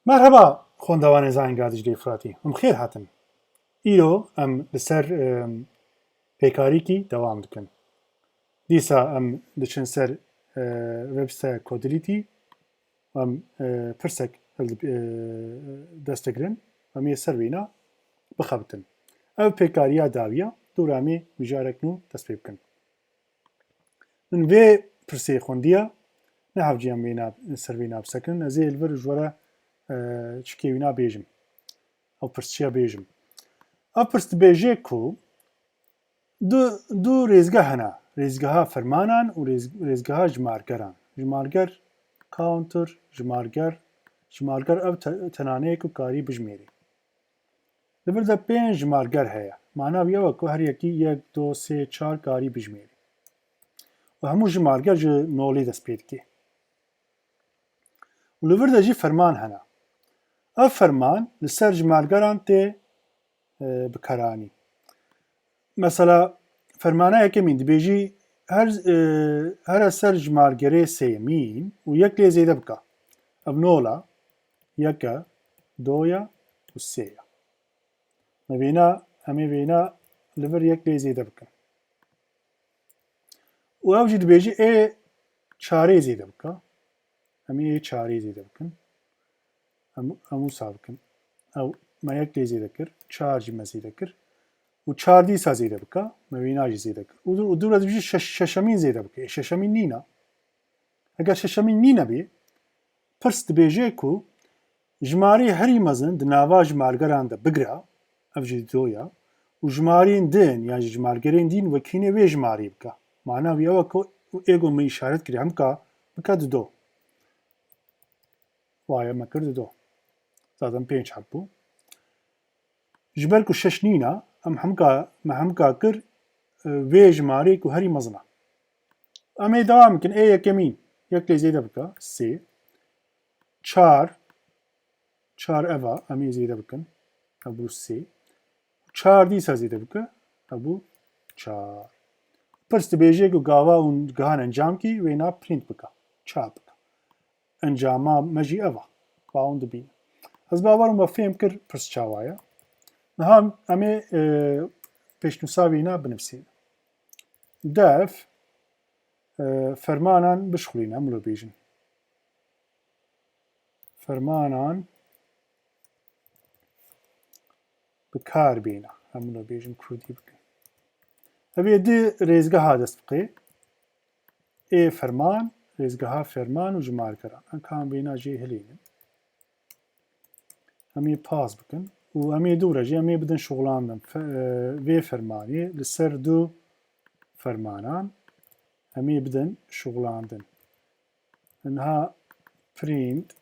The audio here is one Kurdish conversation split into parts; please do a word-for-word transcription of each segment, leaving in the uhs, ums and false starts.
Merheba, xwendevanê Zanîngeha Diclê Firatî. Em xêr hatin. Îro em li ser, em, pêkarîkî dewam dikin. Dîsa em diçin ser, e, website Codility. Em, e, pirsek hildi-, e, dest digirin. Em ê ser wêna bixebitin. Ev pêkariya dawiya, dûra em ê mijarek nû dest pê bikin. Min vê pirsê xwendiya, ne hewcî em wêna, ser wêna bisekin. Ez ê li vir ji we re, e, çikê wîna bêjim. Ew pirsçiya bêjim. Ev pirs dibêje ku du, du rêzgeh hene. Rêzgeha fermanan û rêz-, rêzgeha jimargeran. Jimarger, counter, jimarger. Jimarger ev te-, tenane ye ku karî bijmêrî. Li vir de pênc jimarger heye. Mana wî ew e ku her yekî yek, du, sê, çar karî bijmêrî. Û hemû jimarger ji nolê dest pê dike. Û li vir de jî ferman hene. Ev ferman li ser jimargeran tê, e, bikaranî. Mesela, fermana yekemîn dibêjî her, e, here ser jimargerê sêyemîn û yek lê zêde bike. Ev nola, yek e, do ye û sê ye. Me vêna, em ê vêna li vir yek lê zêde bikin. Û ew jî dibêjî ê çarê zêde bike. Em ê ê çarê zêde bikin. Em, em wisa bikin. Ew me yek lê zêde kir, çar jî me zêde kir. Û çar dîsa zêde bike, me wîna jî zêde kir. Û, û dû re dibêjî şeş-, şeşemîn zêde bike. Ê şeşemîn nîne. Heger şeşemîn nîne bê, pirs dibêje ku jimarê herî mezin di nava jimargeran de bigre, ev jî do ye, û jimarên din yan jî jimargerên din wekî nê wê jimarê bike. Mana wî ew e ku ê ku min îşaret kiriye hemka bike di do. Waye me kir di do. Zaten pênc heb bû. Ji ber ku şeş nîne, em hemka, me hemka kir, e, vê jimarê ku herî mezin e. Em ê dewam bikin. Ê yekemîn, yek lê zêde bike, sê. Çar, çar ev e, em ê zêde bikin. Ev bû sê. Çar dîsa zêde bike, ev bû çar. Pirs dibêje ku gava hûn gihan encamkî wêna print bike, çap bike. Encama me jî ev e. Ba hûn dibînin. Ez bawer im we fêm kir pirs çawa ye. Niha em ê, e, pêşnûsa wîna binivîsîn. Dev, e, fermanan bişxulîne, em wilo bêjin. Fermanan bi kar bêne. Em wilo bêjin, kurdî bikin. Ev ê di rêzgeha dest bixê. Ê ferman, rêzgeha ferman û jimargeran. Em ka em vêna jê hilînin. Em ê pas bikin. Û em ê dû re jî em ê bidin şixulandin. Fe-, e, vê fermanê li ser du fermanan em ê bidin şixulandin. Niha print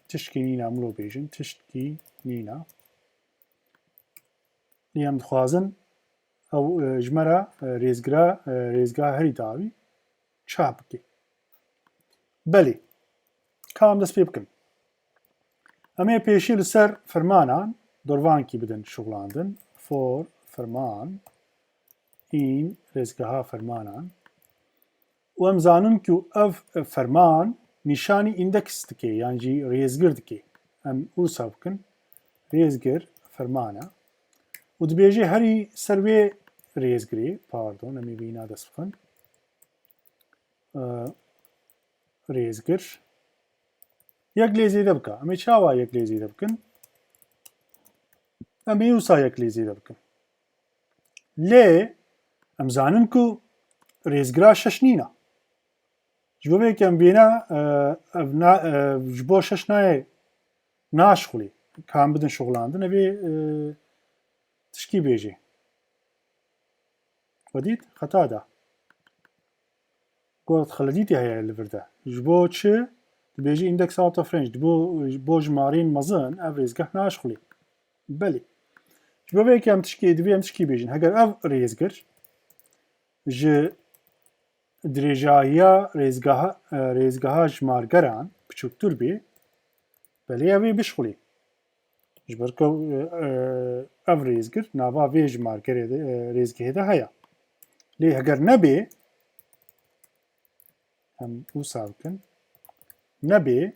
tiştkî nîna, em wilo bêjin, tiştkî nîna. Lê em dixwazin ew, e, ji me re, e, rêzgira, e, rêzgeha herî dawî çap bike. Belê. Ka em dest pê bikin. Em ê pêşî li ser fermanan dorvankî bidin şixulandin. For ferman in rêzgeha fermanan. Û em zanin ku ev ferman nîşanî îndeks dike, yan jî rêzgir dike. Em wisa bikin. Rêzgir ferman e. Û dibêje herî ser wê rêzgirê, pardon, em ê vîna dest bixin. Ee, rêzgir. Yek lê zêde bike. Em ê çawa yek lê zêde bikin? Em ê wisa yek lê zêde bikin. Lê em zanin ku rêzgira şeş nîne. Ji bo vê yekê em vêne, e, ev na-, e, ji bo şeş nayê naşixulî. Ka em bidin şixulandin, ev ê, e, tişkî bêjê. We dît? Xeta da. Got xeletî heye li vir de. Ji bo çi? Dibêjî index out of range. Ji bo, ji bo jimarên mezin ev rêzgeh naşixulî. Belê. Ji bo vê yekê em tişkî, divê em tişkî bêjin. Heger ev rêzgir ji dirêjahiya rêzgeha, e, rêzgeha jimargeran biçûktir bê, belê ev ê bişixulî. Ji ber ku, e, e, ev rêzgir nava vê jimargerê de, e, rêzgehê de heye. Lê heger nebê, em wisa bikin, nebê,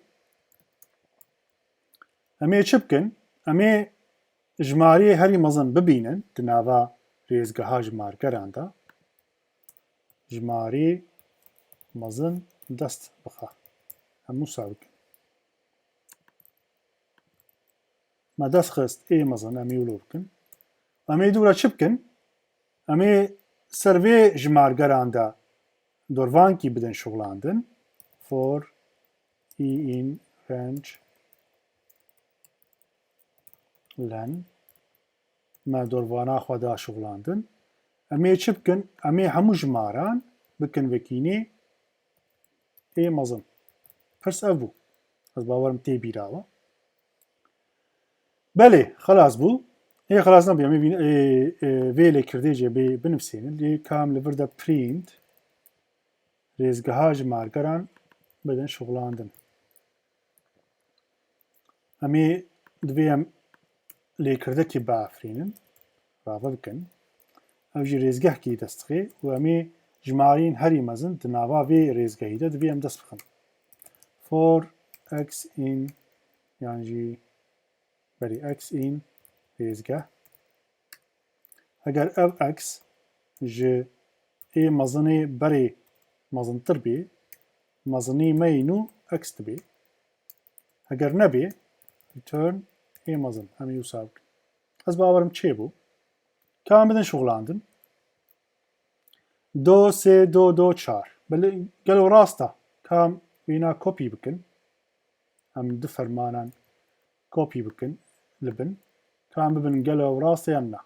Em ê çi bikin? Em ê jimareyê herî mezin bibînin di nava rêzgeha jimargeran de. Jimarê mezin dest bixe. Em wisa bikin. Me dest xist ê mezin, em ê wilo bikin. Em ê dûra çi bikin? Em ê ser vê jimargeran de dorvankî bidin şixulandin. For i in range len. Me dorvana xwe da şixulandin. Em ê çi bikin? Em ê hemû jimaran bikin vekî nê ê mezin. Pirs ev bû. Ez bawerim tê bîra we. Belê, xelas bû. Ê xelas nebû. Em ê vîn-, ê, ê, vê lêkirdê jê bê binivsînin. Lê ka em li vir de print rêzgeha jimargeran bidin şixulandin. Em ê divê em lêkirdekî biafirînin, rave bikin. Ev jî rêzgehkî dest dixê û em ê jimareyên herî mezin di nava vê rêzgehî de divê em dest bixin. For x in, yan jî berî x in rêzgeh. Eger ev x ji ê mezinê berê mezintir bê, mezinî me yî nû x dibê. Eger nebê, return ê mezin. Em ê wisa bikin. Ez bawerim çêbû. Ka em bidin şixulandin. Do sê, do, do çar. Belê gelo rast e. Ka em wîna kopî bikin. Em du fermanan kopî bikin li bin. Ka em bibin gelo ew rast e yan na.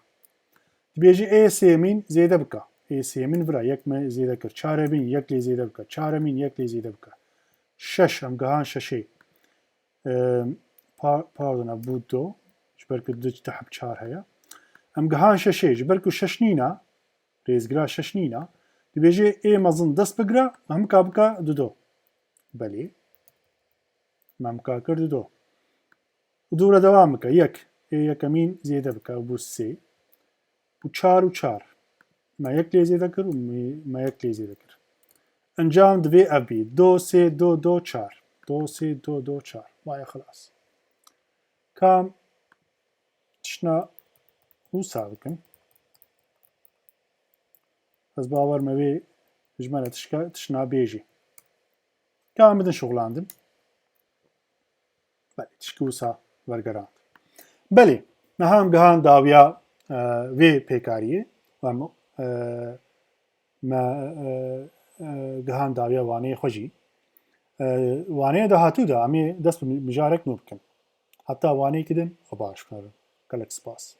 Dibêjî ê sêmîn zêde bike. Ê sêmîn vira yek me zêde kir. Çaremîn yek lê zêde bike. Çaremîn yek lê zêde bike. Şeş, em gihan şeşê. Em, pa-, pardon, ev bû do. Ji ber ku du tiheb çar heye. Em gihan şeşê. Ji ber ku şeş nîna, rêzgira şeş nîna. Dibêjê ê mezin dest bigire, memika bike du do. Belê. Memika kir du do. Û dû re dewam bike. Yek. Ê yekemîn zêde bike. Bû sê. Û çar û çar. Me yek lê zêde kir û me, me yek lê zêde kir. Encam divê ev bî. Do, sê, do, do, çar. Do, sê, do, do, çar. Waye xilas. Kam tişna wisa bikin. Ez bawer me wê ji me re tişka, tişna bêjî. Kam bidin şixulandin. Belê, tişkî wisa wergerand. Belê, niha em gihan dawiya, e, vê pêkariyê. Em, e, me, e, e, gihan dawiya waneyê xwe jî. E, waneyê dahatû de em ê dest bi mijarek nû bikin. Heta waneyekî din xwe baş bixêrin. Gelek spas.